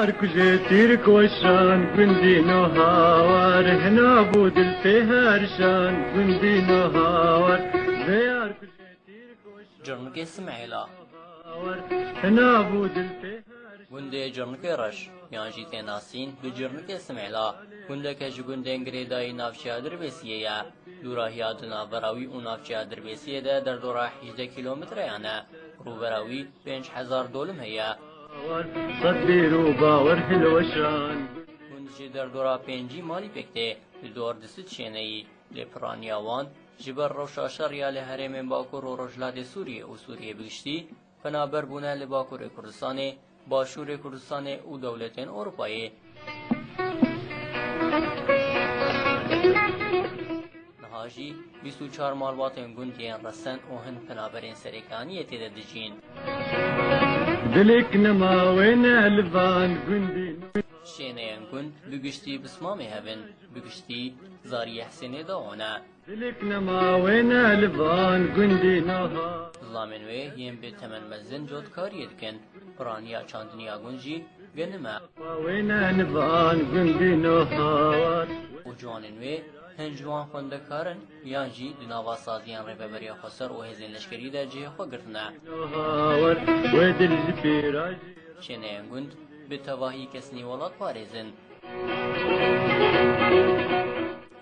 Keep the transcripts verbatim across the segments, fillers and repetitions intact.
Kujê tîr koşan gundî no hawar, hina bû dil pê herşan gundî no hawar. Veyar kujê tîr koşan Cirnikê Simêla. Hawar, hina bû dil pê herşan. Gundê Cirnikê Reş, yan jî tê nasîn bi Cirnikê Simêla, gundeke ji gundên girêdayî navçeya Dirbêsiyê ye. Dûrahiya di navbera wî û navçeya Dirbêsiyê de derdora hejdeh kîlometreyan e. Rûbera wî pênc hezar dolim heye. Sed bîr û bawer hilweşan. Gund ji derdora pêncî malî pêk tê, li dor di sed şêneyî, lê piraniya wan ji ber rewşa şer ya li herêmên Bakur û Rojhilatê Sûriyê û Sûriyê bi giştî, penaber bûne li Bakurê Kurdistanê, Başûrê Kurdistanê û dewletên Ewropayê. Niha jî bîst û çar malbatên gund yên resen û hin penaberên Serêkaniyê tê de dijîn. Dilek nema wê ne li van gundî. Şêneyên gund bi giştî bi simamê hev in, bi giştî zariyê Hesênê de wan e. Dilek nema wê ne li van gundî niha. Zilamên wê yên bi temen mezin cotkariyê dikin. Piraniya çandiniya gund jî genim e. Wê ne li van gundî niha war. Û ciwanên wê hin ji wan xwendekar in, yan jî di nava saziyên Rêveberiya Xweser û hêzên leşkerî de cihê xwe girtine. Niha war, wê dil ji pêra jî. Şêneyên gund bi tevahî kesnî welatparêz in.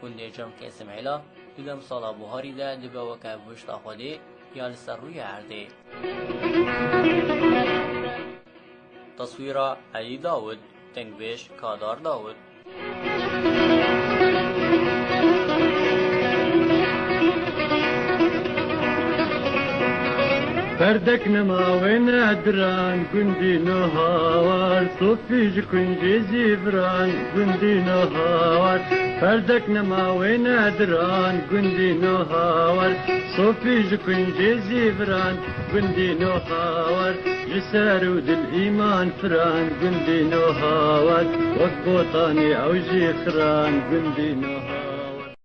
Gundê Cirnikê Simêla di demsala buharî de dibe weke bihişta Xwedê ya li ser rûyê erdê. Teswîra Elî Dawid, dengbêj Kadar Dawid. Ferdek nema wê ne diran gundî no hawar, sofî ji kuncê zîviran gundî no hawar. Ferdek nema wê ne diran gundî no hawar, sofî ji kuncê zîviran gundî no hawar. Ji ser û dil îman firan gundî no hawar, wek botanê ew jî xiran gundî no hawar.